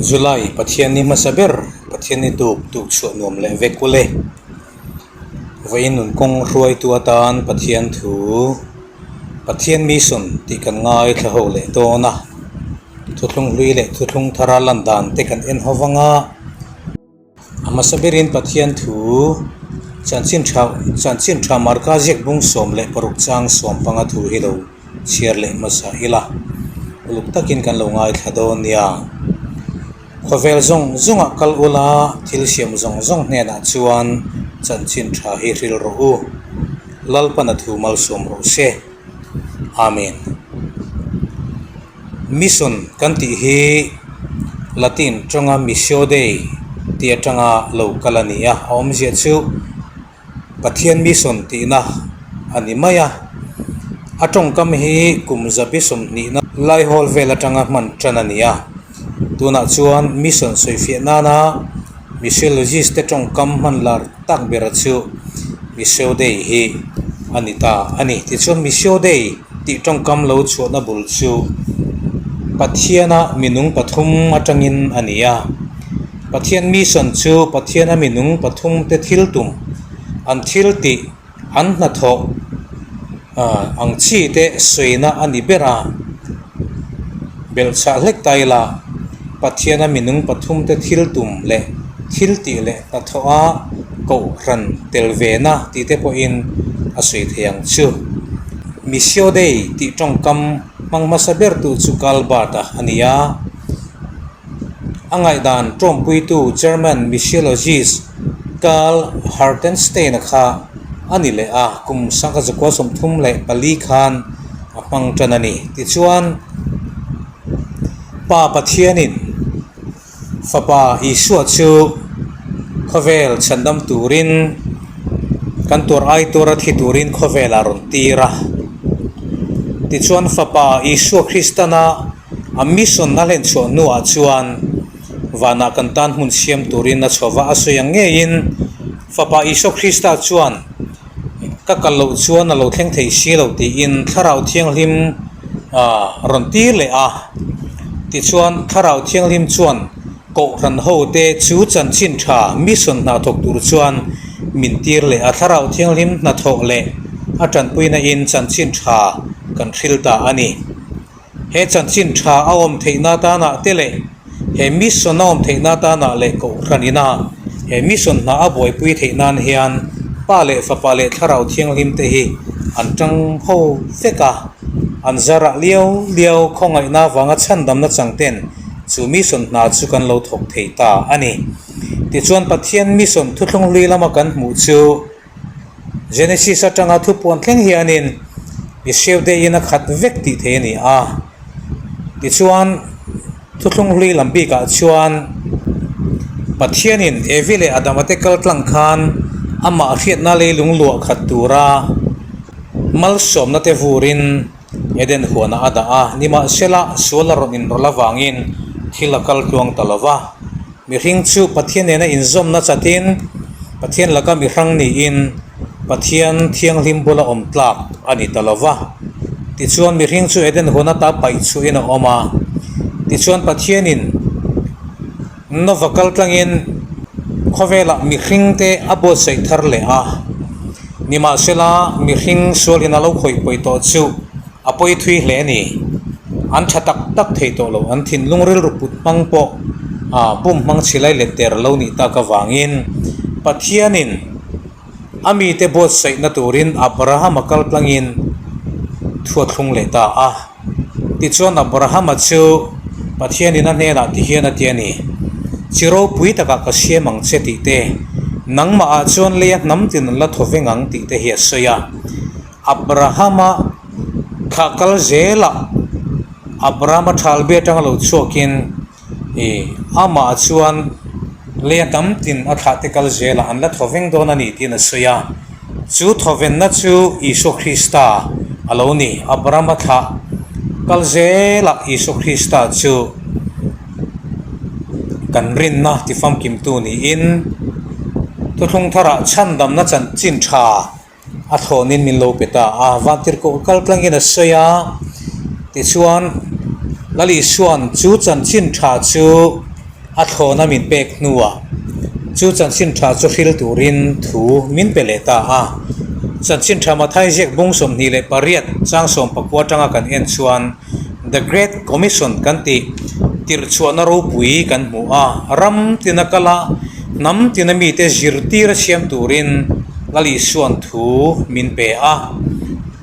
July Pathianni hmasa ber Pathianni tuk tuk chhuah nuam leh vek ule. Vawiin nun kawng hruaitu atan Pathian thu Pathian mission tih kan ngaithla ho leh dawn a. Thuthlung hlui leh thuthlung thara lan dan te kan en ho vang a. A hmasa berin Pathian thu chanchin tha chanchin tha marka ziak bung 16 chang 15 thu hi lo chhiar leh hmasa ila uluk takin kan lo ngaithla dawn nia. Khawvel zawng zawngah kal ula thil siam zawng zawng hnenah chuan chanchin tha hi hril rawh u. Lalpana thu malsawm rawh se. Amen. Mission kan tih hi Latin tawnga Missio Dei tih atanga lo kal a ni a, a awmzia chu Pathian mission tihna a ni mai a. A tawngkam hi kum zabi sawmhnihna lai hawl vel atanga hman tan a ni a. Tunah chuan mission sawifiah nana missiologist te tawngkam hman lar tak bera chu Missio Dei hi a ni ta a ni. Tichuan Missio Dei tih tawngkam lo chhuahna bul chu Pathiana minung pathum atangin a ni a. Pathian mission chu Pathiana minung pathum te thil tum, an thil tih, an hnathawh ang chi te sawina a ni ber a. Belhchhah hlek ta ila, Pathiana minung pathum te thil tum leh thil tih leh hnathawh a kohhran tel ve na tih te pawhin a sawi thei ang chu. Missio Dei tih tawngkam hmang hmasa bertu chu Karl Barth-a a ni a. A ngaihdan tawngpuitu German missiologist Karl Hartenstein-a kha a ni leh a, kum 1934 khan a hmang tan a ni. Tichuan, Pa Pathianin Fapa Isua chu khawvel chhandam turin, kan tur ai tura thi turin khawvel a rawn tir a. Tichuan Fapa Isua Kristana a mission a hlen chhuah hnuah chuan vanah kan tan hmun siam turin a chhuah va, a sawi ang ngeiin Fapa Isua Krista chuan ka kal loh chuan a lo thleng thei si lo tiin Thlarau Thianghlim a rawn tir leh a. Tichuan Thlarau Thianghlim chuan Kohhran ho te chu chanchin tha mission hna thawk tur chuan min tir leh a. Thlarau Thianghlim hnathawh leh a tanpuina in chanchin tha kan hril ta a ni. He chanchin tha a awm theihna tanah te leh he mission a awm theihna tanah leh Kohhran ina he mission hna a buaipui theih nan hian Pa leh Fapa leh Thlarau Thianghlim te hi an tang ho vek a, an zarah liau liau khawngaihna vanga chhandamna chang ten chu mission hna chu kan lo thawk thei ta a ni. Tichuan Pathian mission thuthlung hlui lama kan hmuh chu Genesis atanga thupuan thleng hianin Mihriau deiin a khat vek tih thei a ni a. Tichuan thuthlung hlui lam bikah chuan Pathianin Evi leh Adama te kal tlang khan amah hriatna leilung luah khat tura malsawmna te vurin Eden huanah a dah a. Nimahsela sual a rawn inrawlh avangin thil a kal tluang ta lo va. Mihring chu Pathian nena inzawmna chatin Pathian laka mihrang niin Pathian thianghlim bula awm tlak a ni ta lo va. Tichuan mihring chu Eden huan ata paih chhuahin a awm a. Tichuan Pathianin Nova kal tlangin khawvelah mihringte a buatsaih thar leh a. Nimahsela mihring sualin a lo khawih pawi tawh chu A pawi thui hle a ni. An tha tak tak thei tawh lo. An thinlung rilru put hmang pawh a bum hmang chhilai let der lo nih tak avangin Pathianin a mite buatsaihna turin Abrahama kal tlangin thu a thlung leh ta a. Tichuan Abrahama chu Pathianin a hnenah ti hian a ti a ni, Chi ropui takah ka siam ang che tih te, nangmahah chuan leia hnam tin an la thaw veng ang tih te hi a sawi a. Abrahama thlah kal zelah Abrahama thalbe atanga lo chhuakin ih amah chuan lei a tam tin a thlah te kal zelah an la thawveng dawn a ni tiin a sawi a. Chu thawvenna chu Isua Krista a lo ni. Abrahama thlah kal zelah Isua Krista chu kan rinna tifamkimtu niin thuthlung tharah chhandamna chanchin tha A thlawnin min lo pe ta a, Vantirhkoh kal tlangin a sawi a, tichuan Lal Isua'n chu chanchin tha chu. A thlawna min pek hnuah chu chanchin tha chu hril turin thu min pe leh ta a. Chanchin tha Mathai ziak bung 28 chang 19 atanga kan en chuan The Great Commission kan tih tirhchhuahna ropui kan hmu a, ram tina kal a, hnam tina mite zirtir a siam turin Lal Isua'n thu min pe a.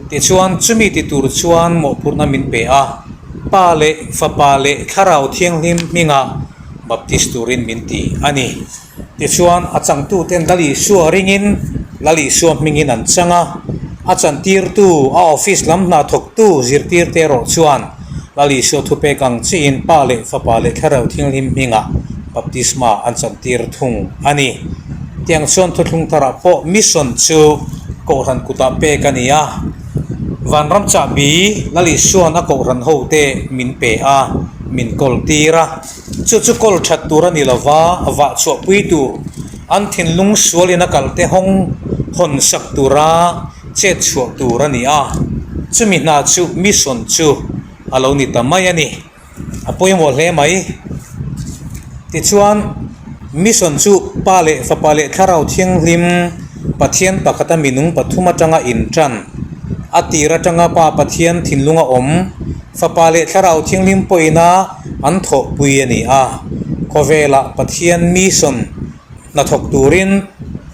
Tichuan chumi ti tur chuan mawhphurhna min pe a. Pa leh Fapa leh Thlarau Thianghlim hmingah baptis turin min ti a ni. Tichuan, a changtuten Lal Isua ringin Lal Isua hmingin an chang a, a chantirtu, a office lam hna thawktu zirtirte erawh chuan Lal Isua thupek ang chiin Pa leh Fapa leh Thlarau Thianghlim hmingah baptisma an chantir thung a ni. Tiang chuan thuthlung tharah pawh mission chu Kohhran kutah pek a ni a. Vanram chahbi Lal Isua'n a kohhran hote min pe a, min kawl tir a. Chu chu kawl that tur a ni lo va, vah chhuahpui tur, an thinlung sualin a kalte hawng hawn sak tura chet chhuah tur a ni a. Chumi hna chu mission chu a lo ni ta mai a ni. A pawimawh hle mai. Tichuan, mission chu Pa leh Fapa leh Thlarau Thianghlim Pathian pakhata minung pathum atanga intan, a tir atanga Pa Pathian thinlunga awm, Fapa leh Thlarau Thianghlim pawhina an thawhpui a ni a. Khawvelah Pathian mission hnathawk turin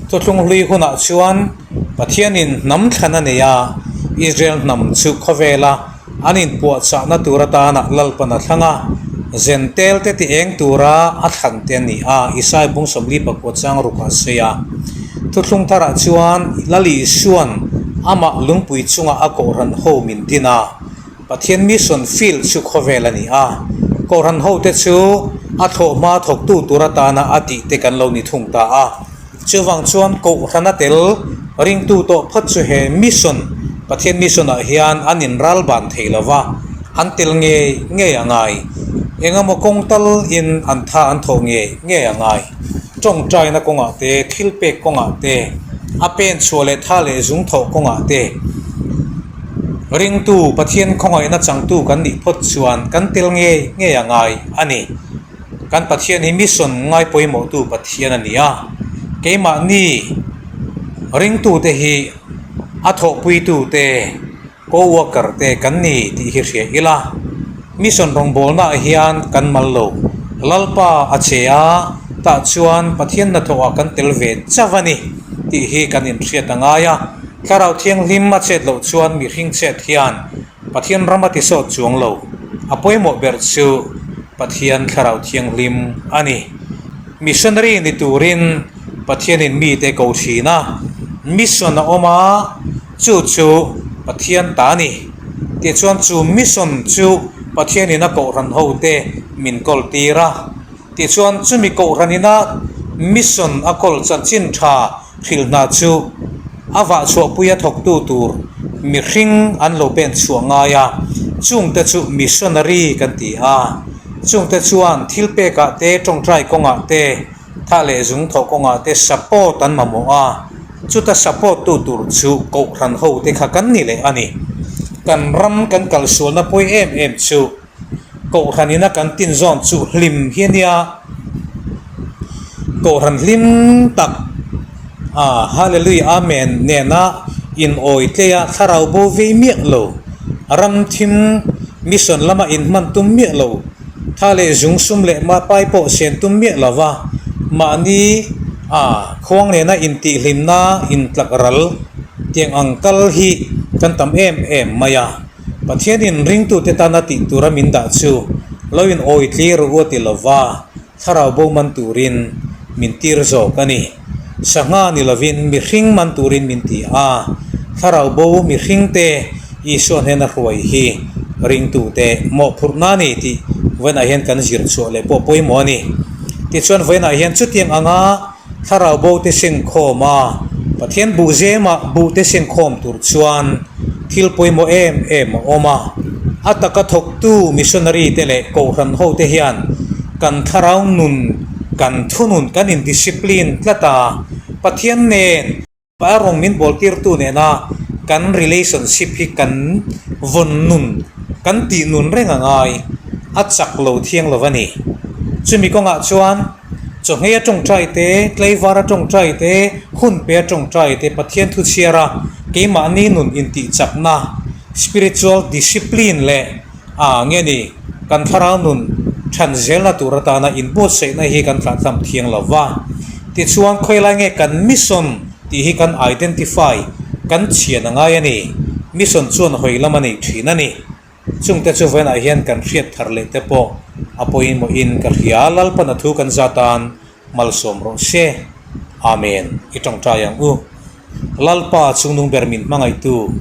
thuthlung hlui hunah chuan Pathianin hnam thlan a nei a, Israel hnam chu khawvela An inpuahchahna tur atana Lalpan a thlang a, Zentel te ti eng tura a thlan te a ni a, Isai bung 44 chang ruk a sawi a. Thuthlung tharah chuan Lal Isua'n amah lungpui chunga a Kohhran ho min din a, Pathian mission field chu khawvel a ni a, Kohhran hote chu a thlawhhma thawktu tur atana a tih te kan lo ni thung ta a. Chuvang chuan Kohhran a tel ringtu tawh phawt chu he mission, Pathian mission ah hian an inral ban thei lo va, an tel ngei ngei a ngai. Engemaw kawng tal in an tha an thawh ngei ngei a ngai. Tawngtaina kawngah te, thil pek kawngah te, a pen chhuah leh tha leh zung thawh kawngah te, ringtu Pathian khawngaihna changtu kan nih phawt chuan kan tel ngei ngei a ngai a ni. Kan Pathian hi mission ngai pawimawhtu Pathian a ni a, keimahni ringtute hi a thawhpuitute, co-worker te kan ni tih hi hria ila, mission rawngbawlnaah hian kan mal lo. Lalpa a che a, tah chuan Pathian hnathawhah kan tel ve chauh a ni tih hi kan inhriat a ngai a, Thlarau Thianghlim a chet loh chuan mihring chet hian Pathian ram a ti sawt chuang lo. A pawimawh ber chu Pathian Thlarau Thianghlim a ni. Missionary ni turin Pathianin mite ko thin a, mission a awm a, chu chu Pathian ta a ni. Tichuan chu mission chu Pathianin a kohhran hote min kawl tir a. Tichuan chumi kohhranina mission a kawl chanchin tha Hrilh hna chu a vah chhuahpui a thawktu tur mihring an lo pen chhuah ngai a, chungte chu missionary kan ti a. Chungte chuan thil pekah te, tawngtai kawngah te, tha leh zung thawh kawngah te support an mamawh a, chuta support tu tur chu kohhran ho te kha kan ni leh a ni. Kan ram kan kalsualna pawi em em chu. Kohhran ina kan tin zawn chu hlim hi a nia, Kohhran hlim tak ah Hallelujah Amen nena in awi tlei a thlarau bo vei miah lo, ram thim mission lama in hman tum miah lo, tha leh zung sum leh pai pawh sen tum miah lo va, mahni ah khuang nena intihhlimna intlak ral tiang ang kal hi kan tam em em mai a. Pathianin ringtute tana tih tura min dah chu lo in awi tlir u a ti lova, thlarau bo man turin min tir zawk a ni. Sangha ni lovin mihring man turin min ti a, thlarau bo mihringte Isua hnena hruai hi ringtute mawhphurhna a ni tih vawiinah hian kan zir chhuah leh pawh pawimawh a ni. Tichuan vawiinah hian chutiang anga Thlarau bo te sengkhawm a, Pathian buh zemah buh te sengkhawm tur chuan thil pawimawh em em a awm a. A taka thawktu missionary te leh kohhran ho te hian kan thlarau nun, kan thunun, kan in discipline tlat a, Pathian nen, A rawng min bawl tirtu nena kan relationship hi kan vawn nun, kan tih nun reng a ngai, a chak lo thiang lo a ni. Chumi kawngah chuan chawhmeh a tawngtai te, tleivar a tawngtai te, hun pe a tawngtai te, Pathian thu chhiar a keimahni nun intihchakna, spiritual discipline, leh a nge ni kan thlarau nun than zelna tur atana inbuatsaihna hi kan tlahtlam thiang lo va. Tichuan khawilai nge kan mission tih hi kan identify, kan chhian a ngai a ni. Mission chuan hawi lam a nei thin a ni. Chungte chu vawiinah hian kan hriat thar leh te pawh a pawimawhin ka hria. Lalpan a thu kan zat tan malsawm rawh se. Amen. I tawngtai ang u. Lalpa chungnung ber min hmangaihtu.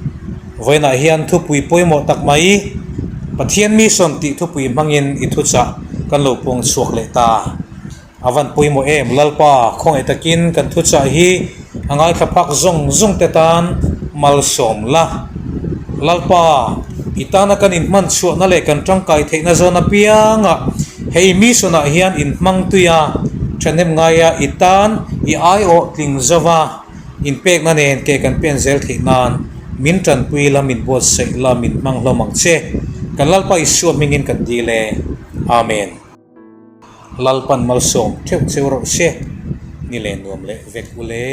Vawiinah hian thupui pawimawh tak mai, Pathian mission tih thupui hmangin i thuchah kan lo puang chhuak leh ta. A van pawimawh em? Lalpa, khawngaih takin kan thuchah hi a ngaithla phak zawng zawng te tan malsawm la. Lalpa, i tana kan inhman chhuahna leh kan tangkai theihna zawn apiangah hei mission ah hian inhmang tui a, thahnem ngaia i tan i aiawh tling zova inpekna nen ke kan pen zel theih nan min tanpui la, min buatsaih la, min hmang hlawm ang che. Kan Lalpa Isua hmingin kan dil e. Amen. Lalpan malsawm theuh cheu rawh se, ni leh nuam leh vek u le.